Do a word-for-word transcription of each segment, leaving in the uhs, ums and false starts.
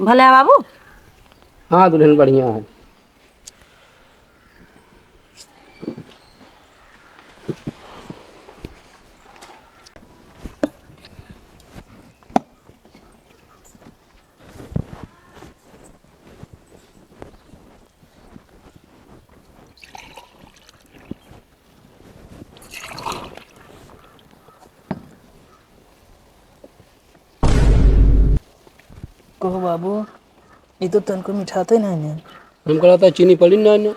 भले है बाबू। हाँ दुल्हन, बढ़िया है। कहो बाबू, ई तो तनको मिठाते नहीं ने। हम कहता चीनी पड़ी ना ने।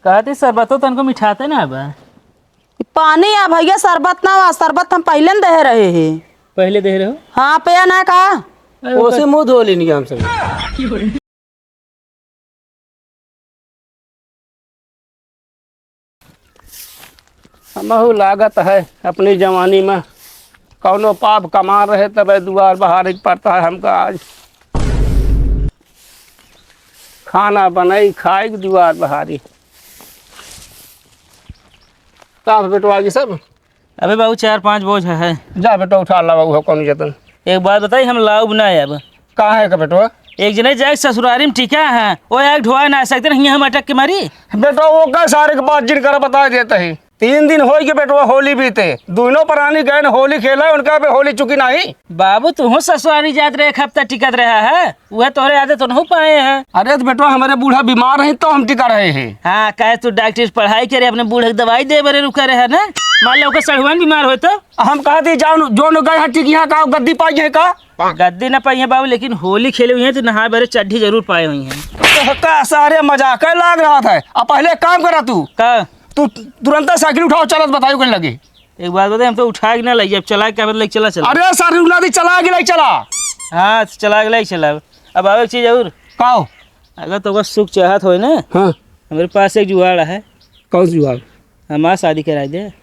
कहते शरबतो तनको मिठाते ना बा। ई पानी आ भैया, शरबत ना बा, शरबत हम पहिले न देहे रहे हैं। पहिले देहे रहो? हाँ, पिया ना का? अरे ओसे ओकर मुँह धो लेनी हम सब। हमहू लागत है अपनी जवानी में कौनो पाप कमा रहे, तबे दुआर बहारे के पड़ता है हमका आज। खाना बनाई, खाई के दुआर बहारी। का बेटवा जी सब? अबे बाबू, चार पाँच बोझ है। जा बेटा, उठा लावा, उहो कौनो जतन। एक बात बताई, हम लाउब ना अब। का है का बेटवा? एक जने जाए ससुरारी में टिका है, वो एक ढोआ ना सकते, हियाँ हम अटक के मारी। बेटा, वो का सारे के बात जिन करा बता देता है। तीन दिन होई के बेटवा होली बीते, दोनों प्राणी गए न होली खेला, उनका पे होली चुकी नहीं। बाबू, तू ससुरारी जात रहे, एक हफ्ता टिकत रहा है। उहे तोहरे आदत तो नहीं पाए हैं। अरे तो बेटवा, हमारे बूढ़ा बीमार है तो हम टिका रहे हैं। हाँ, काहे तू डॉक्टर से पढ़ाई करे, अपने बूढ़े के दवाई दे बरे रुका रहे है ना। मान लो ओकर सड़ुआइन बीमार होय तो? हम कहा थी जाओ, जो न गए हैं टिकिया का गद्दी पाई है का? गद्दी ना पाई है बाबू, लेकिन होली खेले हुई हैं तो नहाए बरे चड्ढी जरूर पाए हुई हैं। तो का सारे मजाक है लाग रहा था। अब पहले एक काम करा तू। का? तू तुरंत साइकिल उठाओ, चलत बताओ कहीं लगे। एक बात बताई, हम तो उठा के ना लई जाब, चला के कहबे लई चला, चला। अरे सर, रुकना दी, चला के लई चला। हाँ, तो चला के लई चला। अब आवे एक चीज और। काओ? अगर तोका सुख चाहत होय ना, हाँ। हमरे पास एक जुगाड़ है। कौन सी जुगाड़? हमार शादी कराई दे।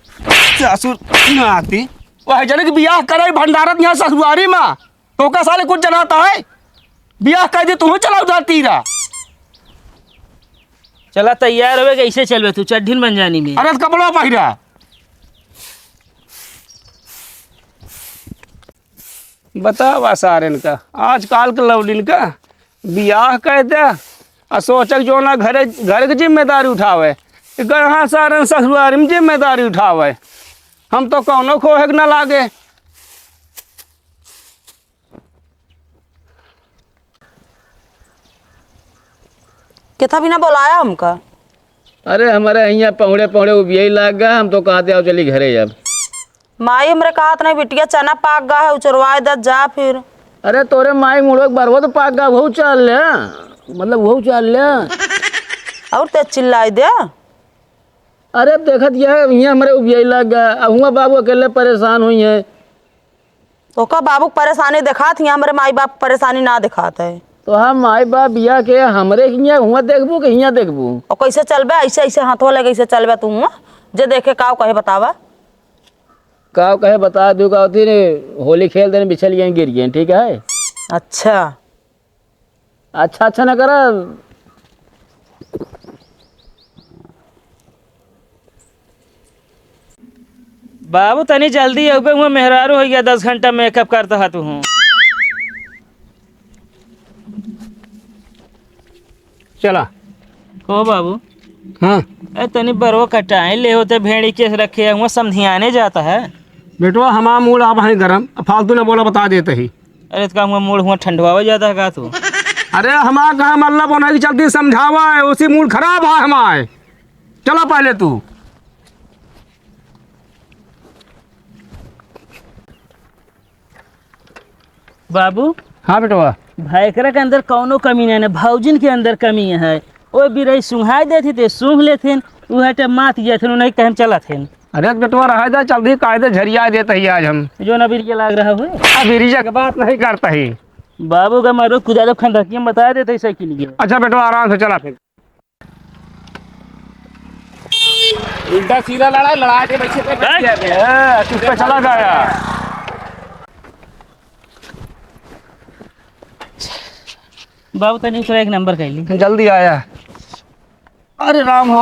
ससुर नाती, वह जने के बियाह करे भंडारत यहाँ ससुरारी में। तोका साले कुछ जनाता है? बियाह कर दे, तू चला उधर तीरा। चला तैयार होवे, कैसे चलबे तू चड्ढिन बन जानी में? अरे तो कपड़ा पहिरा। बतावा सारेन का, आजकल के लौंडिन का बियाह कह दे, आ सोचक जो ना घरे, घर के जिम्मेदारी उठावे, गढ़ा सारेन ससुरारी में जिम्मेदारी उठावे। हम तो कौनो खोहे के ना लागे। केथा बिना बोलाया हमका? अरे, हमरे हियाँ पहुड़े पहुड़े उबियई लाग गा, हम तो कहत है, "आओ चली घरे अब।" माई हमरे कहत नहीं, "बिटिया चना पाक गा है, उचरवाए दत जा फिर।" अरे, तोरे माई मुड़ो के बरवा तो पाक गा, वहू चाल ले, मतलब वहू चाल ले। और तेज चिल्लाई दे। अरे, अब देखत यह, हियाँ हमरे उबियई लाग गा, अब हुआँ बाबू अकेले परेशान हुई हैं। ओका बाबू के परेशानी देखात हियाँ, हमरे माई बाप के परेशानी ना देखात है। तो हम माई बाप बिया के हमरे हियाँ हुआँ देखबू कि हियाँ देखबू? और कैसे चलबे ऐसे, ऐसे हाथवा लगे कैसे चलबे तू हुआँ? जे देखे काव कहे बतावा। काव कहे बता दू का होती रे, होली खेल देने बिछल गए गिर गए, ठीक है? अच्छा। अच्छा, अच्छा ना करा। बाबू, तनी जल्दी अउबे, हुआँ मेहरारू होइ गया, दस घंटा मेकअप करता है तू हूँ। चला। को बाबू? हाँ। ए, तनी बरो कटाई ले होते, भेड़ी केस रखे हैं, हुआँ समधियाने जाता है। बेटवा, हमारा मूड अब है गरम, अब फालतू ना बोला, बता देते ही। अरे, तो का हुआँ मूड हुआँ ठंडवावा जाता है का तू? अरे, हमारा कहाँ मतलब होना कि चलती समझावा है, उसी मूड खराब है हमारे। चला पहले तू। बाबू। हाँ बेटवा। भाई, एकरा के अंदर कौनो कमी नहीं है, भौजिन के अंदर कमी है। ओ बिरही सूंघाई देती ते सूंघ लेथिन, उहे टे मात जाथिन, उन्हें कहम चलत हिन। अरे बेटवा, रहा जा, चल रही कायदे झरिया देत ही आज हम। जो ना बिरिया लाग रहा हो। अब बिरिया के बात नहीं करता ही। बाबू का मारो कुदारो खंडकिया बता देते ही साइकिल के। अच्छा बेटवा, आराम से चला फिर। उल्टा सीधा लड़ा, लड़ा के पीछे पे बैठ हैं? गया थे। ए, चुप पे चला गया। बाबू, तनी ओकरा एक नंबर कैली। जल्दी आया। अरे राम हो।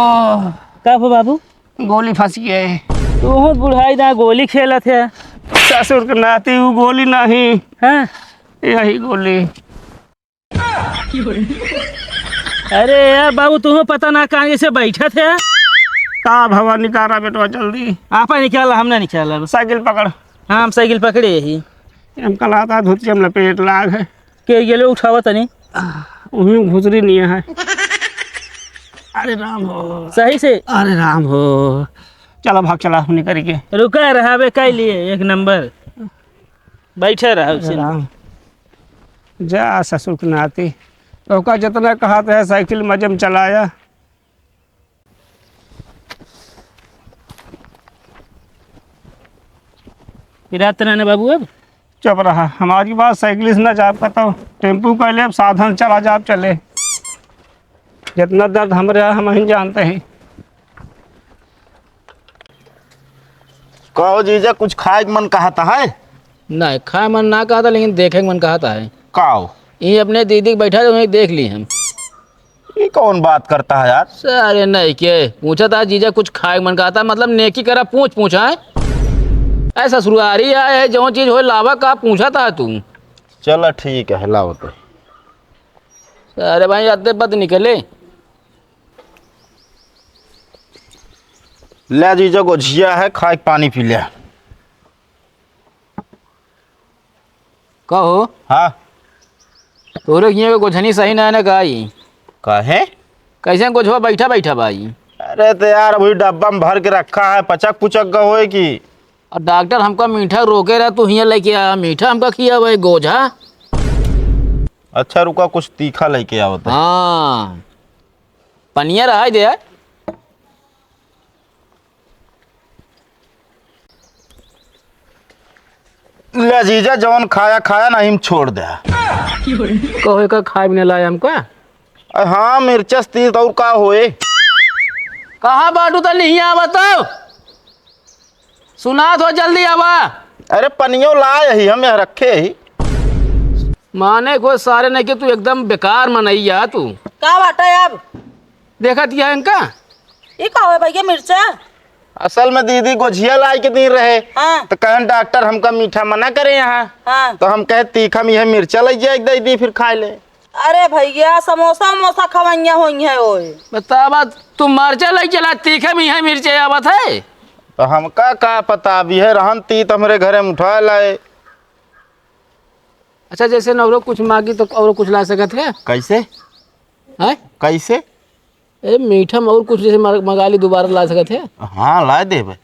का हो बाबू? गोली फंसी है। तू हो बुढ़ाई दा गोली खेलत है। ससुर के नाती, वो गोली नहीं। हाँ। यही गोली। अरे यार बाबू, तुहूँ पता ना कहाँ से बैठत है। का भवा, निकारा बेटवा जल्दी। आपा निकाला, हम ना निकाला। साइकिल पकड़। हाँ, हम साइकिल पकड़े ही। हम कल आता धोती हम लपेट लाग है। के गेले उठावा तनी। उही घुसरी नहीं है। अरे राम हो। सही से। अरे राम हो। चला भाग, चला हमने करी के। रुका रहा बे, काई लिए एक नंबर। बैठे रहा अरे उसे। राम। जा ससुर के नाती। तोका जितना कहा था साइकिल मजे में चलाया। पिरात ना ने बाबू अब। चुप रहा, हमारी बात साइकिल से ना जा पाता, टेम्पू कर ले, अब साधन चला जा, अब चले। जितना दर्द हमरे है, हम ही जानते हैं। कहो जीजा, कुछ खाए के मन कहता है? नहीं, खाए मन ना कहता, लेकिन देखे के मन कहता है। काओ? ये अपने दीदी के बैठा है, उन्हें देख ली हम। ये कौन बात करता है यार? सारे नहीं के पूछा था जीजा, कुछ खाए के मन कहता, मतलब नेकी करा पूछ पूछा है। ऐसा ससुरारी आए है, जो चीज हो लावा का पूछा था तू। चला ठीक है, लाओ तो। अरे भाई, अद्दे बद निकले। ले जीजा, गोझिया है, खाए के पानी पी ले। कहो। हाँ। तोरे किए गोझनी सही ना है ना का ई? काहे? कैसे गोझवा बैठा बैठा बा ई? अरे तो यार, अभी डब्बा में भर के रखा है, पचक पुचक का होए की? और डॉक्टर हमका मीठा रोके रहा, तू हियाँ लेके आया, मीठा हमका खिया भाई गोझा। अच्छा रुका, कुछ तीखा लेके आवत है। हाँ, पनिया रहा दे। ले जीजा, जौन खाया खाया, नहीं हम छोड़ दे। कहो, एकर खाए भी नहीं लाया हमका। अरे हाँ, मिर्चस तीत और का होए? कहाँ बाटू, तनी हियाँ आवा तो। सुनात हो, जल्दी आवा। अरे पनियो लाए ही, हम यहाँ रखे ही। माने को सारे नहीं कि तू एकदम बेकार मनैया तू। का बाटे अब? देखत यह इनका। ई का होए भैया, मिर्चा? असल में दीदी गोझिया लाई के दिन रहे, हाँ। तो कहन डॉक्टर हमका मीठा मना करे यहाँ, हाँ। तो हम कहे तीखा में यह मिर्चा लग जाए, दे दी फिर खाए ले। अरे भैया, समोसा उमोसा खवैया होई है ओए। बतावा, तू मरचा लग चला, तीखा में यह मिर्चा आवत है। तो हमका का पता, अब यह रहन तीत हमरे घरे में उठा लाए। अच्छा, जैसे न औरो कुछ मांगी तो औरो कुछ ला सकत है? कैसे? हैं? कैसे? ए, मीठा में और कुछ जैसे मर-, मंगा ली, दोबारा ला सकत है? हाँ, ला देबे।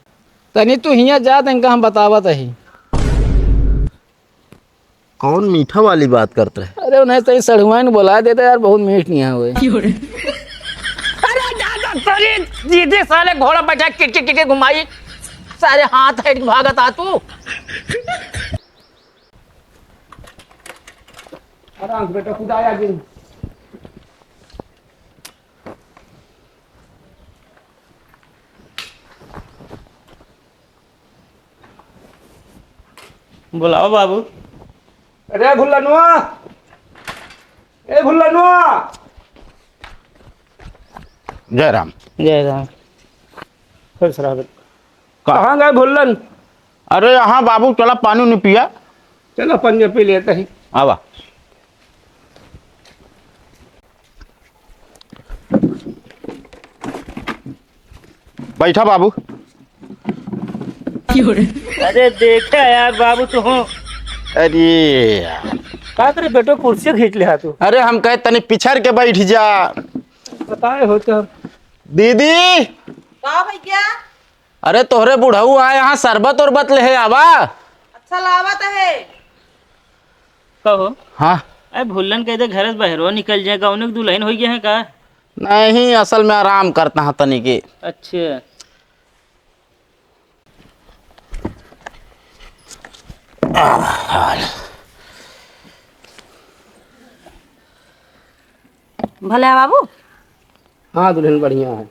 तनी तू हियाँ जा, तनका हम बतावत ही। कौन मीठा वाली बात करत रहे? अरे, उन्हें तनी सढ़ुआइन बोला देता यार, बहुत मीठ नहीं है वो। अरे, दादा, तेरी दीदी साले घोड़ा बैठा किटकिट किटकिट घुमाई, सारे हाथ हट के भागत आ तू। आराम से बेटा, खुदा आया दिन। बुलाओ बाबू। अरे भुल्लनुआ, ए भुल्लनुआ। जय राम। जय राम। खुश रह बेटा। का? कहाँ गए भुल्लन? अरे यहाँ बाबू, चला पानी उनी पिया। चलो, पानी पी लेते हैं। आवा। बैठा बाबू। अरे देखा यार बाबू, तू हो। अरे यार। का करे बेटो, कुर्सी खींच ले हा तू। अरे हम कहे तनी पिछड़ के बैठ जा। बताए हो तो। दीदी। का भैया? अरे तोहरे बुढ़ऊ आए, यहाँ शरबत उरबत ले आवा। अच्छा, लावत है। कहो। हाँ। अरे भुल्लन कह दे, घर से बहरो निकल जाए, गाँव के दुल्हन हो गया है का? नहीं, असल में आराम करता है तनी के। अच्छा। भले है बाबू। हाँ दुल्हन, बढ़िया है।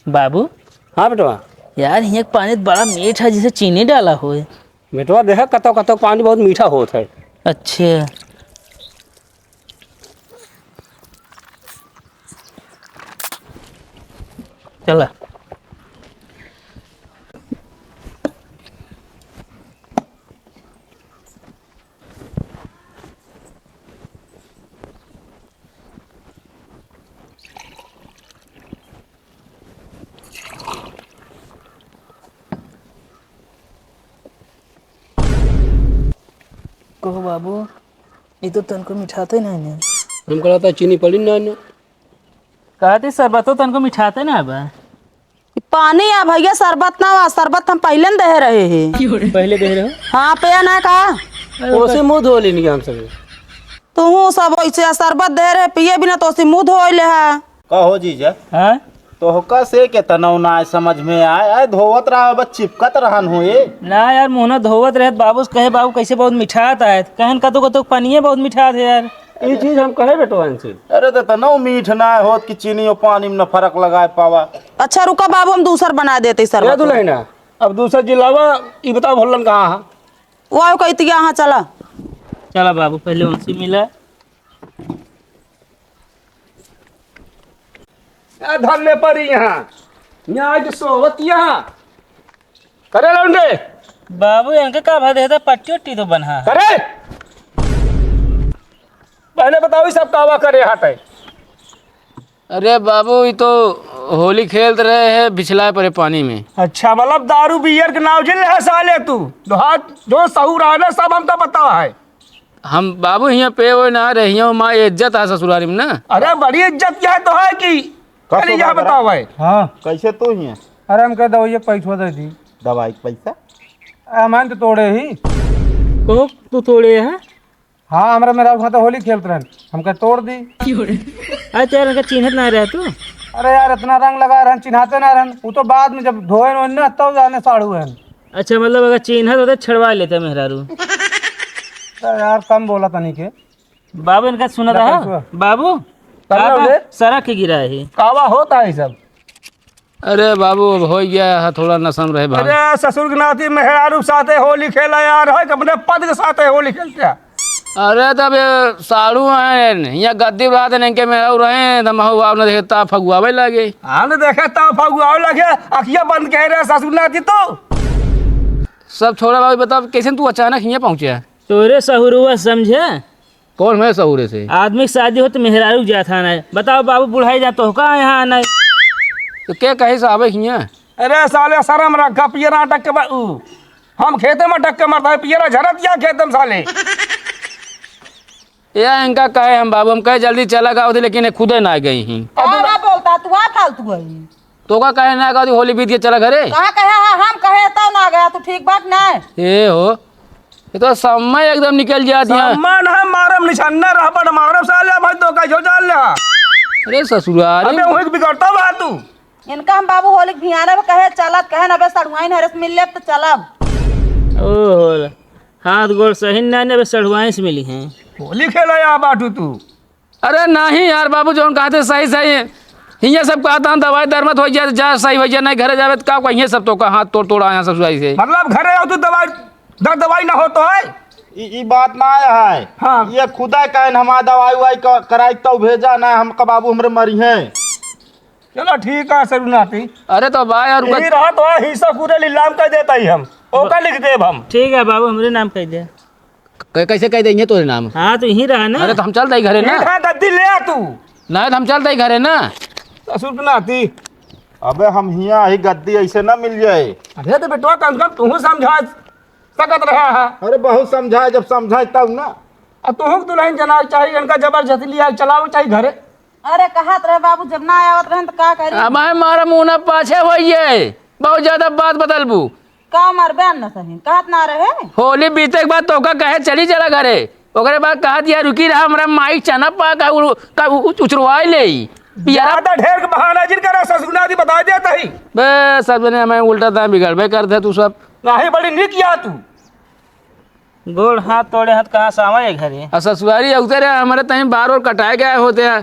बाबू। हाँ बेटवा। यार, हियाँ के पानी बड़ा मीठ है, जैसे चीनी डाला होए। बेटवा, देखा, कतौ कतौ पानी बहुत मीठा होत है। अच्छा। चला। कहो बाबू, ई तो तनको मिठाते नहीं ने। हमका लगता चीनी पड़ी ना, ना। कहती शरबतो तनको मिठाते ना बा। ई पानी आ भैया, शरबत ना बा, शरबत हम पहिले न देहे रहे हे। पहिले देहे रहे हो? हाँ, पिया ना का? ओसे मुँह धो लेनी हम सब। तुहूँ सब ओइसे शरबत देहे रहे, पिए बिना तो ओसे मुँह धोइ लेहा। का हो जीजा? हाँ? तोहका से केतनौ ना समझ में आए, आए धोवत रहा, बस चिपकत रहन हो ये। ना यार, मुँह ना धोवत रहत, बाबू से कहे, "बाबू, कैसे बहुत मिठात आए?" कहन, "कतो कतो पनिये बहुत मिठात है यार।" ई चीज हम कहे बेटवन से। अरे, तो तनौ मीठ ना होत कि चीनी और पानी में न फर्क लगाए पावा। अच्छा, रुका बाबू, हम दूसर बना देते ए शरबत। दुल्हना, अब दूसर जिलावा, ई बताओ भल्लन कहाँ है? वो कहती है, हाँ, चला। चला बाबू, पहले उनसे मिला। ए, धर ले परी यहाँ। यहाँ के सोवत यहाँ। करे लौंडे। बाबू, इनके का भा देता, पट्टी उट्टी तो बन्हा। करे। पहले बताओ, ई सब कावा करे हाथ है? अरे बाबू, ई तो होली खेलत रहे हैं, बिछलाए पड़े पानी में। अच्छा, मतलब दारू बियर के नाव जिन ले साले तू। तो हाथ जो सहूर है ना, सब हमका पता है। हम बाबू हियाँ पे वो ना रहे, हियाँ माँ इज्जत है ससुरारी में ना। अरे बड़ी इज्जत क्या है तो है कि? का अरे यहाँ सुना बताओ भाई। हाँ। कैसे तू हियाँ? अरे हमका दवाई के पैसवा दे दी। दवाई के पैसा? हमारे तो तोड़े ही। को तू तोड़े है? हाँ, हमरा मेहरारू साथे होली खेलत रहन, हमका तोड़ दी। अरे तो यार, उनका चिन्हत ना रहे तू। अरे यार, इतना रंग लगा रहन, चिन्हाते ना रहन। वो तो बाद में जब धोए न ना, तब जाने साढ़ू रहन। अच्छा, मतलब अगर चिन्हत होते, छड़वा लेते मेहरारू। तो यार, कम बोला तनी के। बाबू, इनका सुनत रहा? बाबू, का बा? सड़क के गिरा है। कावा होता है सब? अरे बाबू, अब हो गया है, थोड़ा नशा में रहे भाग। अरे ससुर के नाती मेहरारू साथे होली खेला यार, है कि अपने पद के साथे होली खेलते हैं। अरे तब ये साढ़ू हैं, यहाँ गद्दी बात है, इनके मेहरारू रहे, तब महू बाप ने देखे ता फगुआवे लागे। हाँ, ने देखे ता फगुआवे लागे, अखिया बंद कह रहे ससुर नाती तो। सब छोड़ा बाबू, बताओ कैसे तू अचानक हियाँ पहुँचे? तोरे सहुरुआ समझे? कौन मैं सहुरे से? आदमी के शादी हो तो मेहरारू के जात आना है। बताओ बाबू, बुढ़ाई जा तो का यहाँ आना है? तो क्या कहे साहब हियाँ? अरे साले, शर्म रखा, पियरा अटक के बा-, ऊ, हम खेते में अटक के मरता है, पियरा झरत गया खेते में साले। या इनका कहे हम बाबू, हम कहे जल्दी चला गाओ थे, लेकिन ये खुदे ना गई ही। का, का बोलता तू, आ फालतू है। तो का कहे ना कहती होली बीत के चला घरे? कहाँ कहे है? हम कहे तो ना गया, तू ठीक बात ना है। ए हो, ये तो समय एकदम निकल जात है। समय ना मारम निछन्ना रहबड़ मारम साले भाई तो का जो जान ले। अरे ससुरारी। अबे वही बिगड़ता बा तू। इनका हम बाबू होली के भियाने में कहे चलत, कहे ना बे सड़ुआइन हरस मिल लेब तो चलब। ओहो, हाथ गोड़ सही ना ने बे सड़ुआइन से मिली हैं। होली खेला या बाटू तू। अरे नहीं यार बाबू, जौन कहते सही सही है। हियाँ सब कहता हम दवाई दरमत हो जाए, जा सही हो जाए, नहीं घरे जावे तो का कहिए सब तो का हाथ तोड़ तोड़ आया ससुरारी से। मतलब घरे आओ तू दवाई, दर दवाई ना हो तो है? ई, ई बात ना आया है। हाँ। ये खुदा कहन हमार दवाई उवाई क-, कराई तब भेजा ना हम का बाबू हमरे मरी हैं। चलो ठीक है ससुर नाती। अरे तो भाई यार यही रहा तो है, हिस्सा पूरे लीलाम कर देता ही हम। ओका लिख देब हम। ठीक है बाबू, हमरे नाम कह दे। कै-, कैसे कह देंगे तोरे नाम? हाँ, तो यहीं रहा ना। अरे, तो हम चल दई घरे ना। ठीक है, गद्दी ले आ तू। नहीं, तो हम चल दई घरे ना। ससुर के नाती। अबे, हम हियाँ ही गद्दी ऐसे ना मिल जाए। अरे, तो बेटवा, कम से कम तू समझा सकत रहा है। अरे, बहुत समझाए, जब समझाए तब ना। अब तू दुल्हन जना चाहिए, इनका जबरदस्ती लिया चलाओ चाहिए घरे। अरे, कहत रहे बाबू, जब ना आवत रहन, तो का करी? अब आए मारा मुंह ना पाछे होइए, बहुत ज्यादा बात बदलबू। का मरबे न सही, कहत ना रहे। होली बीते के बाद तोका कहे चली चला घरे, ओकरे बाद कहत या रुकी रहा, हमरा माई चना पा का उ-, का उ-, उचरवाई ले ई। पियरा ज्यादा ढेर के बहाना जिन करा, ससुर नाती बता देत ही। बे, सब जने हमें उल्टा दाम बिगड़बे करते तू सब। नाही बड़ी निक या तू। गोड़ हाथ तोड़े हाथ कहाँ से आवे घरे? आ ससुरारी उतरे हमरे तहीं बार और कटाए गए होते हैं।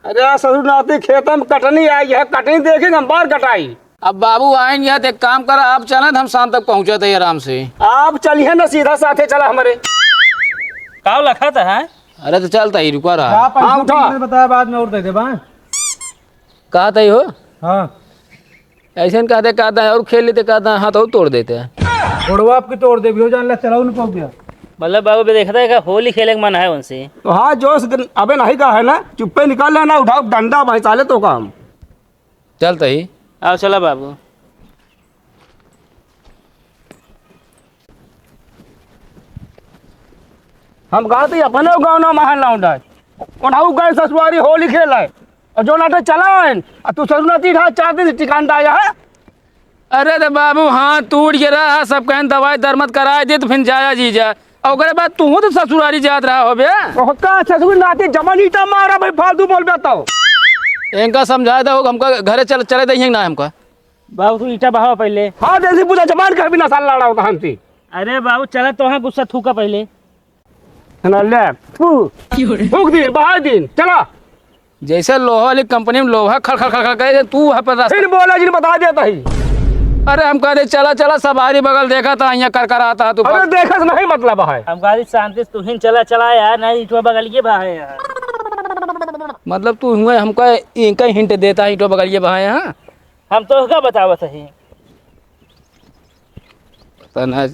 अरे ससुर नाती खेतम कटनी आई है, कटनी देखेंगे हम बार कटाई। अब बाबू आएंगे तो एक काम कर, आप चलें तो हम शाम तक पहुँचत ही आराम से। आप चलिए ना, सीधा साथे चला हमरे। का लखत है? अरे तो चलता ही रुका रहा। आप हाँ, उठा। बताया बाद में और दे दे बा। कहा तई हो? हाँ। ऐसे न कहते, कहते हैं और खेल लेते, कहते हैं हाथ और तोड़ देते हैं। गोड़वा आपकी तोड़ देबी हो, जान ला, चलाओ न पाओ गया। मतलब बाबू भी देखता है का होली खेले के मन है उनसे। तो हाँ, जोश गन-, अबे नहीं का है ना, चुप्पे निकाल लेना, उठाओ डंडा भाई साले तो काम। चल तही। आओ चला बाबू। हम गाँव तो अपने गाँव ना महल लौंडा है। उठाऊ गए ससुरारी होली खेल है। और जो नाटे चला है, आ तू ससुर नाती रहा चार दिन से ठिकान डाया है। अरे रे बाबू, हाथ टूट गया रहा, सब कहन दवाई दरमत कराए दे तो फिर जाया जीजा। और ओकरे बाद तू तो ससुरारी जात रहा हो बे। ओका ससुर नाती जमन ईटा मारा भाई, फालतू बोल बे तो। इनका समझाए दो, हमका घरे चल, चले दइहें ना हमका। बाबू तू ईटा बहावा पहले। हाँ, जैसे पूरा जबान कर बिना साल लड़ा होता हमसे। अरे बाबू चला तो हाँ गुस्सा थूका पहले। है ना, ले, तू, फूक दिन, बहा दिन, चला। जैसे लोहा वाली कंपनी में लोहा खड़ खड़ खड़ खड़ करे, तू वहाँ पर रास्ता फिर बोला जिन बता देता ही। अरे हम कहते चला चला, सवारी बगल देखा था, यहाँ कर कर आता है तू अरे बस। देखस नहीं मतलब है। हम कहते शांति से तू ही चला चला यार, नहीं इठवा बगल के बा है यार। मतलब तू हुए हमका इनका हिंट देता है, इठवा बगल के बा है, हाँ? हम तो का बतावत ही। पता ना,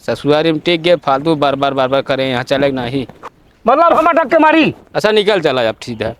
ससुरारी में टिक गए, फालतू बार बार बार बार करे, यहाँ चले के नाही। मतलब हम अटक के मारी? अच्छा निकल चला अब, ठीक है।